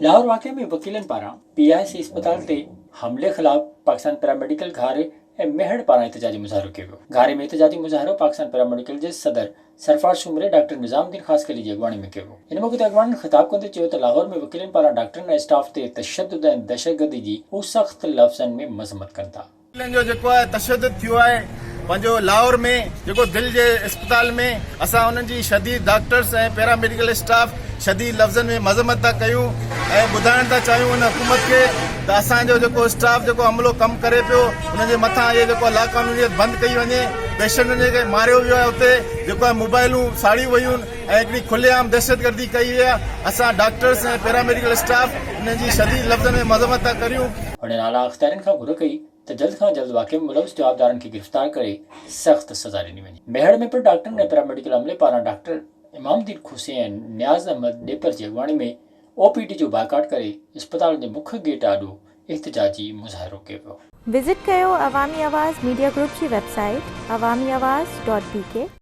لاهور واقعي ۾ وڪيلن پاران پي I سي اسپتال تي حملي خلاف پاڪستان پيراميڊيڪل گهاري ۽ ميهڙ پاران احتجاجي مظاهرو ڪيو ويو. گهاري ۾ احتجاجي مظاهرو پاڪستان پيراميڊيڪل جي صدر سرفراز سومري ڊاڪٽر نظام الدين خاصخيلي جي اڳواڻي ۾ ڪيو ويو. ان موقعي تي اڳواڻن خطاب ڪندي چيو ته لاهور ۾ وڪيلن پاران ڊاڪٽرن ۽ اسٽاف تي تشدد ۽ دهشتگردي جي هو سخت لفظن ۾ مذمت ڪن ٿا. وڪيلن جو جيڪو آهي تشدد ٿيو آهي پنهنجو لاهور ۾ جيڪو دل جي اسپتال ۾ اسان انهن جي شديد ڊاڪٽرس ۽ پيرا ميڊيڪل اسٽاف شديد لفظن ۾ مذمت ٿا ڪيون ۽ ٻڌائڻ ٿا چاهيون ان حڪومت کي ته اسان جو جيڪو اسٽاف جيڪو عملو ڪم ڪري پيو ان جي مٿان اهي جيڪو لاقانونيت بند ڪئي وڃي پيشنٽن کي ماريو ويو آهي اتي جيڪو آهي موبائلون ساڙيون ويون ۽ هڪڙي کلي عام دهشتگردي ڪئي وئي آهي اسان ڊاڪٽرس ۽ پيرا ميڊيڪل اسٽاف انهن جي شديد لفظن ۾ مذمت ٿا ڪريون. هنن اعليٰ اختيارين کان گهر ڪئي ته جلد کان جلد واقعي ۾ ملوث جوابدارن کي گرفتار ڪري سخت سزا ڏني وڃي. ميهڙ ۾ پڻ ڊاڪٽرن ۽ پيراميڊيڪل عملي پاران ڊاڪٽر امام الدين کوسي ۽ نياز احمد ڏيپر جي اڳواڻي ۾ او پي ڊي جو بائيڪاٽ ڪري اسپتالن جي مک گيٽ آڏو احتجاجي مظاهرو ڪيو ويو. وزٽ ڪيو عوامي آواز ميڊيا گروپ جي website Awami Awaz dot B K.